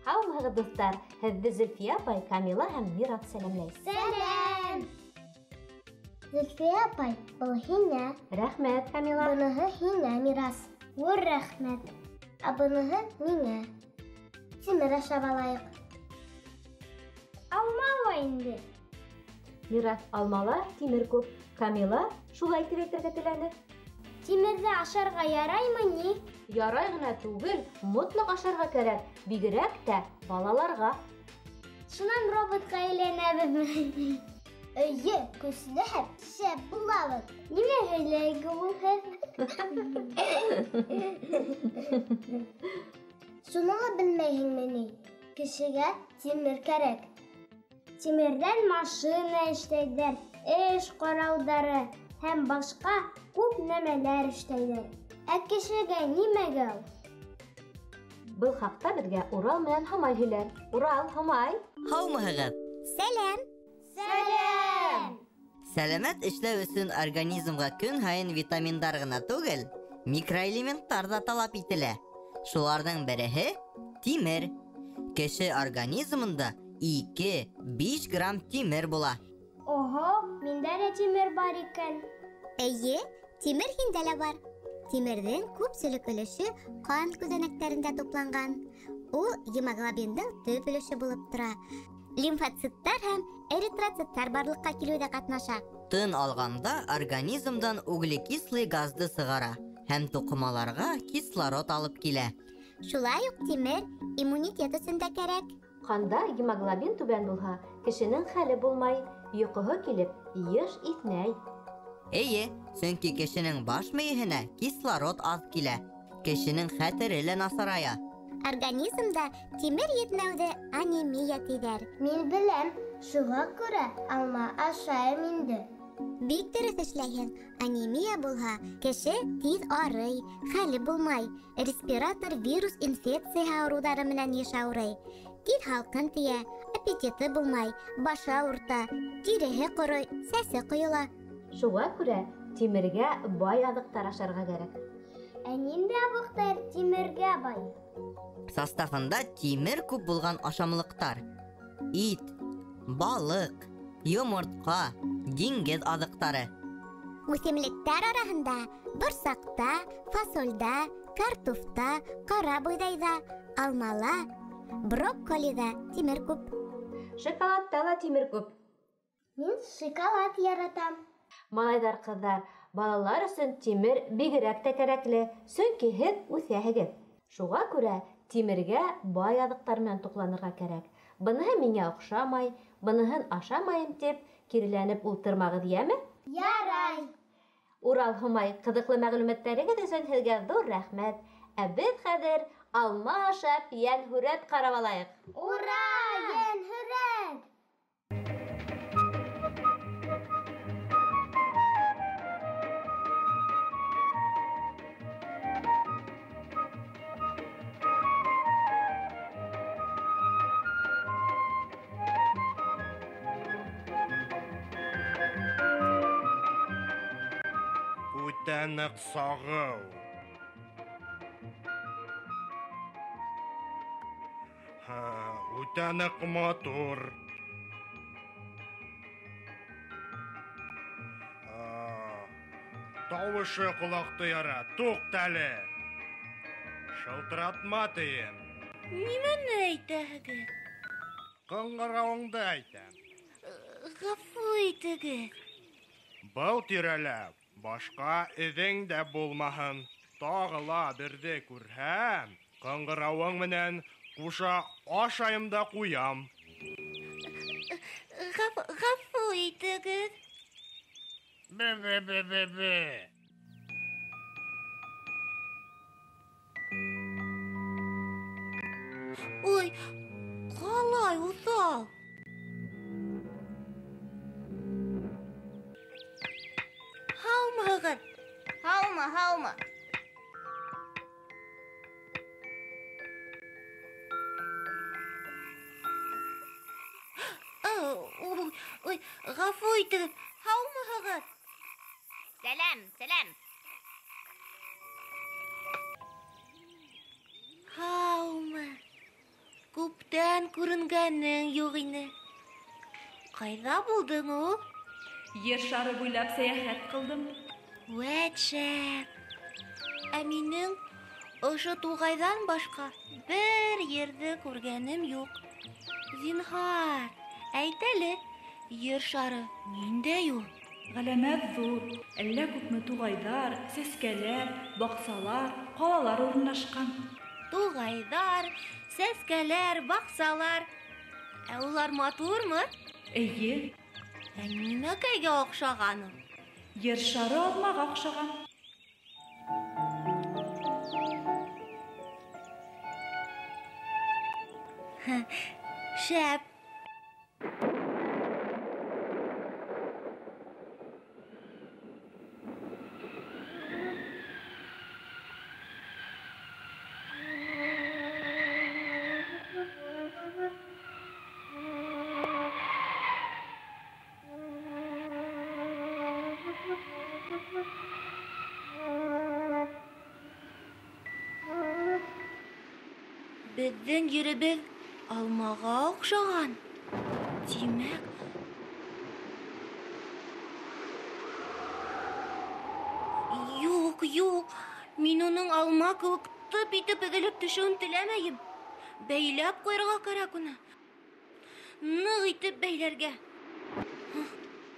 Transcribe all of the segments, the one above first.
Һаумыһығыҙ, дуҫтар! Һеҙҙе Зөлфиә апай, Камила һәм Мирас сәләмләй. Сәләм! Зөлфиә апай, был һиңә. Рәхмәт, Камила. Быныһы һиңә, Мирас. Ҙур рәхмәт. Ә быныһы миңә. Тимер ашап алайыҡ. Алма ла инде. Мирас, алмала тимер күп. Камила шулай тип әйтергә теләне. Тимерҙе ашарға яраймы ни? Ярай ғына түгел, мотлаҡ ашарға кәрәк, бигерәк тә балаларға. Шунан роботҡа әйләнәбеҙме? Эйе, көслө һәм шәп булабыҙ. Нимә һөйләйһегеҙ ул һеҙ? Шуны ла белмәйһеңме ни? Кешегә тимер кәрәк. Тимерҙән машина эшләйҙәр, эш ҡоралдары һәм башҡа күп нәмәләр эшләйҙәр. Ә кешегә нимәгә ул? Был хаҡта беҙгә Урал менән Һомай һөйләр. Урал, Һомай. Һаумыһығыҙ? Сәләм. Сәләм. Сәләмәт эшләү өсөн организмға көн һайын витаминдар ғына түгел, микроэлементтар ҙа талап ителә. Шуларҙың береһе тимер. Кеше организмында 2-5 грамм тимер була. Ого, миндә лә тимер бар икән. Эйе, тимер һиндә лә бар. Тимерҙең күпселек өлөшө ҡан күҙәнәктәрендә тупланған. Ул гемоглобиндың төп өлөшө булып тора. Лимфоциттар һәм эритроциттар барлыҡҡа килеүҙә ҡатнаша. Тын алғанда организмдан углекислый газды сығара һәм туҡымаларға кислород алып килә. Шулай уҡ тимер иммунитет өсөн дә кәрәк. Ҡанда гемоглобин түбән булһа, кешенең хәле булмай, йоҡоһо килеп, йыш иҫнәй. Эйе, сөнки кешенең баш мейеһенә кислород аҙ килә. Кешенең хәтере лә насарая. Организмда тимер етмәүҙе анемия тиҙәр. Мин беләм, шуға күрә алма ашайым инде. Бик дөрөҫ эшләйһең. Анемия булһа, кеше тиҙ арый, хәле булмай, респиратор вирус инфекцияһы ауырыуҙары менән йыш ауырый. Тиҙ һалҡын тейә, аппетиты булмай, башы ауырта, тиреһе ҡорой, сәсе ҡойола. Шуға күрә тимергә бай аҙыҡтар ашарға кәрәк. Ә ниндәй аҙыҡтар тимергә бай? Составында тимер күп булған ашамлыҡтар: ит, балыҡ, йомортҡа, диңгеҙ аҙыҡтары. Үҫемлектәр араһында борсаҡта, фасолдә, картуфта, ҡара бойҙайҙа, алмала, брокколиҙа тимер күп. Шоколадта ла тимер күп. Мин шоколад яратам. Малайҙар, ҡыҙҙар, балалар өсөн тимер бигерәк тә кәрәкле, сөнки һеҙ үҫәһегеҙ. Шуға күрә тимергә бай аҙыҡтар менән туҡланырға кәрәк. Быныһы миңә оҡшамай, быныһын ашамайым тип киреләнеп ултырмағыҙ, йәме? Ярай. Урал, Һомай, ҡыҙыҡлы мәғлүмәттәрегеҙ өсөн һеҙгә ҙур рәхмәт. Ә беҙ хәҙер алма ашап йәнһүрәт ҡарап алайыҡ. Ура, йәнһүрәт! Үтә ныҡ сағыу. Үтә ныҡ матур. Тауышы ҡолаҡты яра. Туҡта әле. Шылтыратма тейем. Нимәне әйтәһегеҙ? Ҡыңғырауыңды әйтәм. Ғәфү итегеҙ. Был тирәлә башҡа эҙең дә булмаһын. Тағы ла берҙе күрһәм, ҡыңғырауың менән ҡуша ашайым да ҡуям. Ғәфү итегеҙ. Бе-бе-бе-бе-бе. Ой, ҡалай уҫал. Һаумыһығыҙ? Һаумы, һаумы. Ой, ғәфү итегеҙ, һаумыһығыҙ? Сәләм, сәләм. Һаумы. Күптән күренгәнең юҡ ине. Ҡайҙа булдың ул? Ер шары буйлап сәйәхәт ҡылдым. Вәт шәп. Ә минең ошо туғайҙан башҡа бер ерҙе күргәнем юҡ. Зинһар, әйт әле, ер шары ниндәй ул? Ғәләмәт ҙур, әллә күпме туғайҙар, сәскәләр, баҡсалар, ҡалалар урынлашҡан. Туғайҙар, сәскәләр, баҡсалар. Ә улар матурмы? Эйе. Ә нимәкәйгә оҡшаған ул? Ер шары алмаға оҡшаған. Шәп. Беҙҙең еребеҙ алмаға оҡшаған. Тимәк, юҡ, юҡ, мин уның алма кеүек тып итеп өҙөлөп төшөүен теләмәйем. Бәйләп ҡуйырға кәрәк уны. Ныҡ итеп бәйләргә.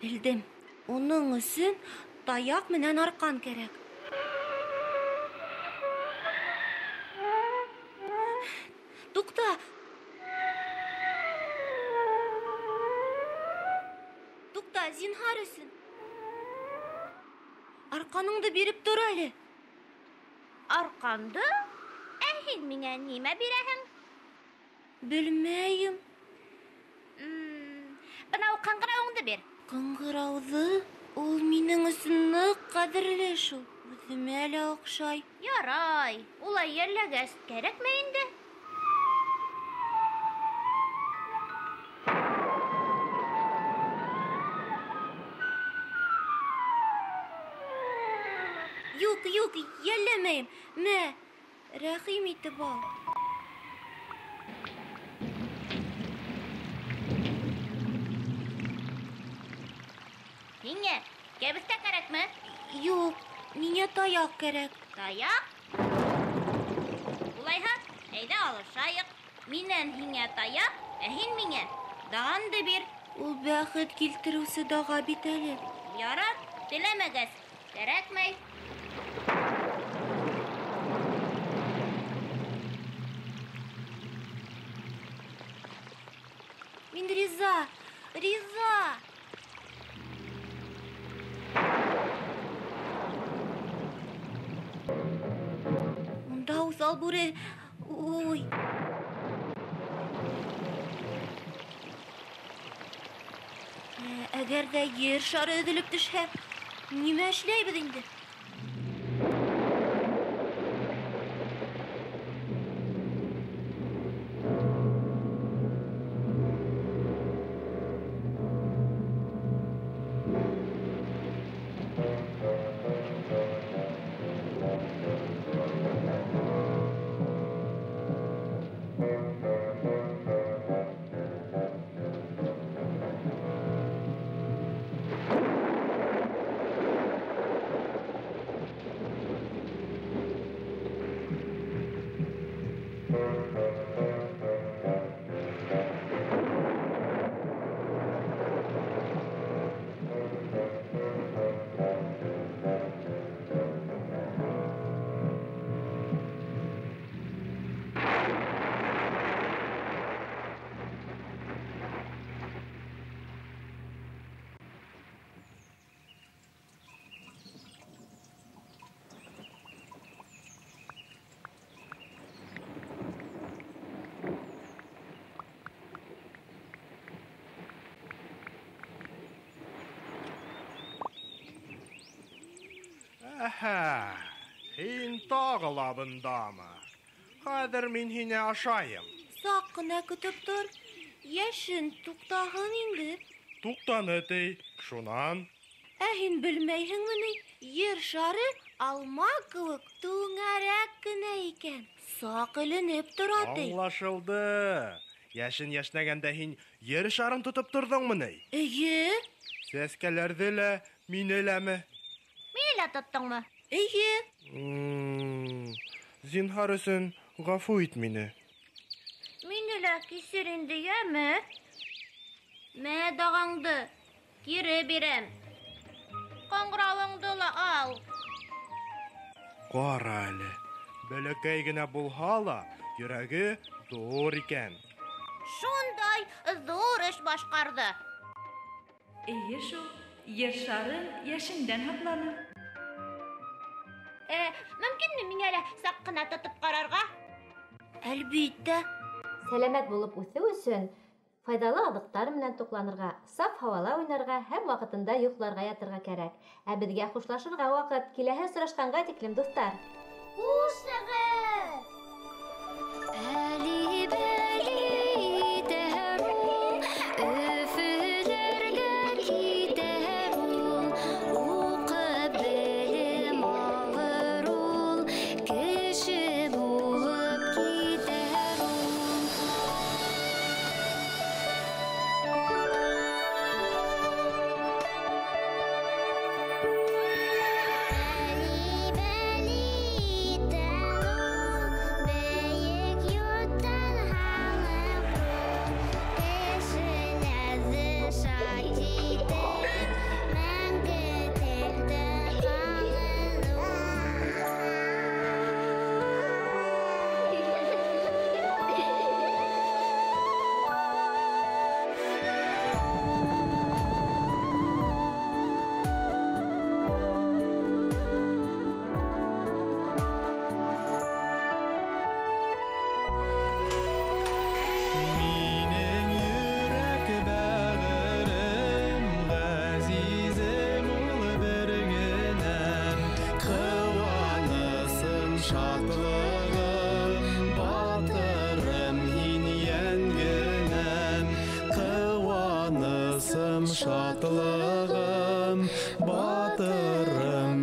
Белдем, уның өсөн таяҡ менән арҡан кәрәк. Туҡта! Туҡта, зинһар өсөн. Арҡаныңды биреп тор әле. Арҡанды? Ә һин миңә нимә бирәһең? Белмәйем. Бынау ҡыңғырауыңды бир. Ҡыңғырауҙы? Ул минең өсөн ныҡ ҡәҙерле шул. Үҙемә лә оҡшай. Ярай, улай йәлләгәс кәрәкмәй инде. Юҡ, юҡ, йәлләмәйем. Мә, рәхим итеп ал. Һиңә кәбеҫтә кәрәкме? Юҡ, миңә таяҡ кәрәк. Таяҡ? Улайһа, әйҙә алышайыҡ. Минән һиңә таяҡ, ә һин миңә дағанды бир. Ул бәхет килтереүсе даға бит әле. Ярар, теләмәгәс, кәрәкмәй. Мин риза, риза. Унда уҫал бүре. Ой. Әгәр ҙә ер шары өҙөлөп төшһә, нимә эшләйбеҙ инде? Әһә, һин тағы ла бындамы? Хәҙер мин һине ашайым. Саҡ ҡына көтөп тор. Йәшен туҡтаһын инде. Туҡтаны ти, шунан. Ә һин белмәйһеңме ни? Ер шары алма кеүек түңәрәк кенә икән. Саҡ эленеп тора ти. Аңлашылды. Йәшен йәшнәгәндә һин ер шарын тотоп торҙоңмо ни? Эйе. Сәскәләрҙе лә, мине ләме? Мине лә тоттоңмо? Эйе. Зинһар өсөн ғәфү ит мине. Мине лә кисер инде, йәме? Мә дағаңды, кире бирәм. Ҡыңғырауыңды ла ал. Ҡара әле, бәләкәй генә булһа ла, йөрәге ҙур икән. Шундай ҙур эш башҡарҙы. Эйе шул, ер шарын йәшендән һаҡланы. Мөмкинме миңә лә саҡ ҡына тотоп ҡарарға? Әлбиттә. Сәләмәт булып үҫеү өсөн файҙалы аҙыҡтар менән туҡланырға, саф һауала уйнарға һәм ваҡытында йоҡларға ятырға кәрәк. Ә беҙгә хушлашырға ваҡыт. Киләһе осрашҡанға тиклем, дуҫтар. Хушығыҙ! Шатлығым, батырым.